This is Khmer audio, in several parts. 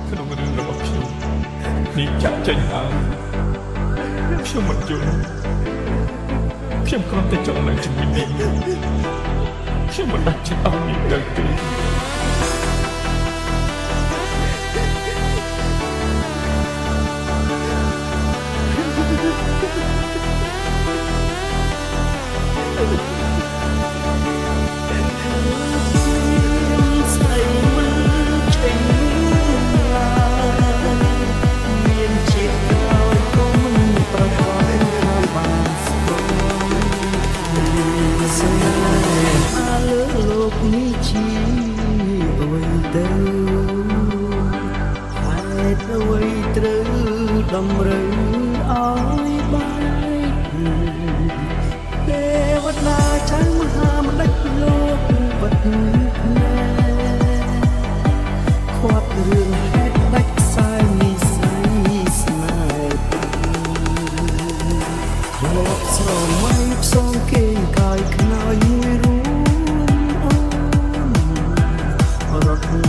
ក្នុងរឿងរបស់ខ្ញុំនេះចាក់ចេញហើយខ្ញុំមិនយល់ខ្ញុំគ្រាន់តែចង់នៅជាមួយនាងខ្ញុំមិនដាច់ចិត្តឲ្យនាងទៅទេ ស្ដីមិនឆេងឡើយមានជាតិក្រោយក៏មិនប្រកបថាបានស្គាល់ស្នេហាលើលោកនេះជាអ្វីទៅហេតុអ្វីត្រូវតម្រូវឲ្យបែកទេវតាចៅមហាម្ដេចលោកបិទភ្នែកខាត់រឿងហេតុដាច់ខ្សែនិស័យស្នេហ៍ធ្លាប់ស្រមៃផ្សងគេងកាយខ្នើយមួយរួមអូនរត់លូ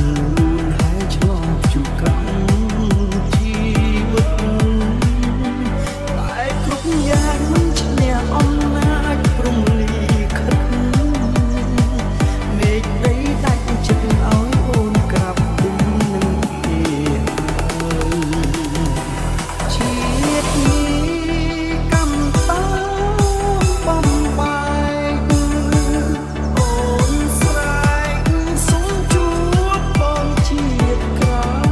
នហើយឆ្លងជួកម្មជីវិតតែគ្រប់យ៉ាងមិនឈ្នះអំណាចព្រំលិខិតមេឃដីដាច់ចិត្តឲ្យអូនក្រាបគុំនឹងគេហើយ ជាតិនេះកម្មតាមបំបែកអូនស្រែកសុំជួបបងជាតិក្រោយ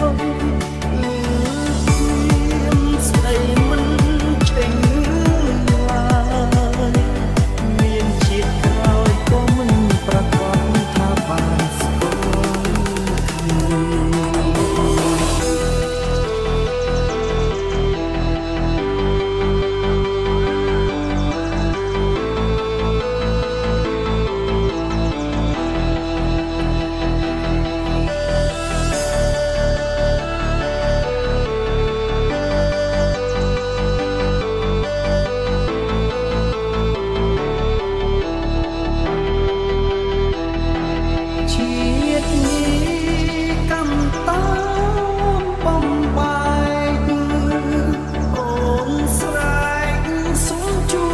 អឺព្រាមស្ដីមិនឆេងឡើយមានជាតិក្រោយក៏មិនប្រកបថាបានស្គាល់គ្នា ជាតិនេះកម្មតាមបំបែកអូនស្រែកសុំជួ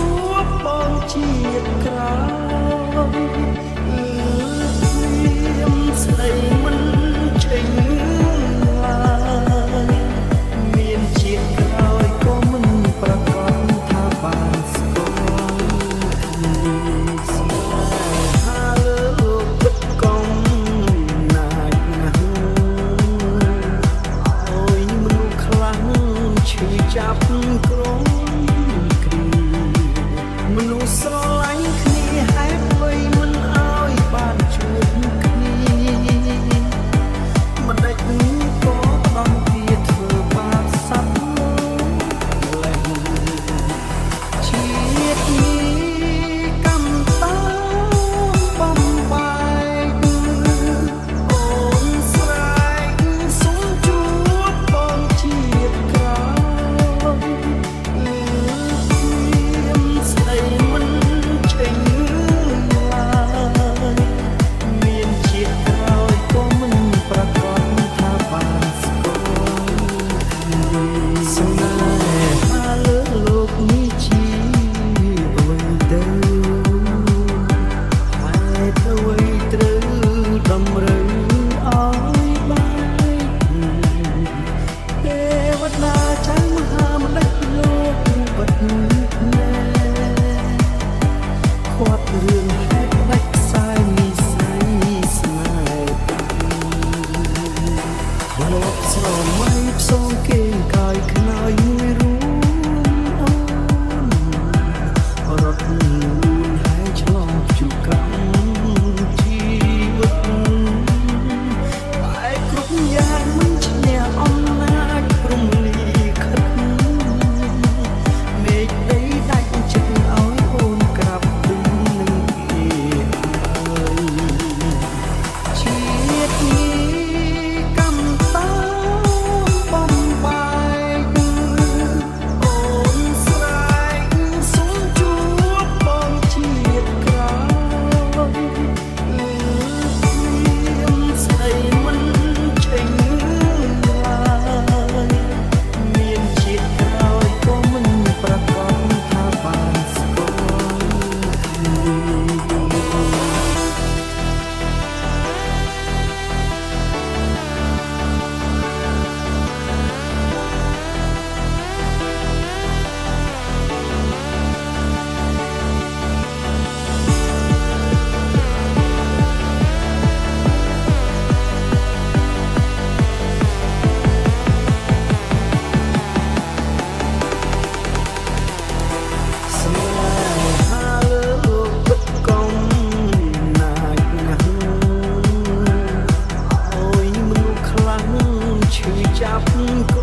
បបងជាតិក្រោយអឺព្រាមស្ដីមិនឆេងឡើយមានជាតិក្រោយក៏មិនប្រកបថាបានស្គាល់គ្នាស្នេហាលើលោកពិតកំណាចណាស់ឲ្យមនុស្សខ្លះឈឺចាប់ក្រំគ្រាមនុស្សស្រឡាញ់គ្នាហេតុអ្វីមិនឲ្យបានជួបគ្នា មិនដេចក៏ដំទាធ្វើបាបសត្វលេះជាតិនេះកម្មតាមបំបែកអូនស្រែកសុំជួបបងជាតិក្រោយអឺព្រាមស្ដីមិនឆេងឡើយ មានជាតិក្រោយក៏មិនប្រកបថាបានស្គាល់គ្នាស្នេហាលើលោកនេះជាអ្វីទៅហេតុអ្វីត្រូវតម្រូវឲ្យបែកទេវតាចៅមហាម្ដេចលោកបិទភ្នែក ខាត់រឿងហេតុដាច់ខ្សែនិស័យស្នេហ៍ធ្លាប់ស្រមៃផ្សងគេងកាយខ្នើយមួយរួមអូនរត់លូនហើយឆ្លងជួកម្មជីវិតតែគ្រប់យ៉ាងមិនឈ្នះអំណាចព្រំលិខិត មេឃដីដាច់ចិត្តឲ្យអូនក្រាបគុំនឹងគេហើយជាតិនេះកម្មតាមបំបែកអូនស្រែកសុំជួបបងជាតិក្រោយអឺព្រាមស្ដីមិនឆេង ចាប់ក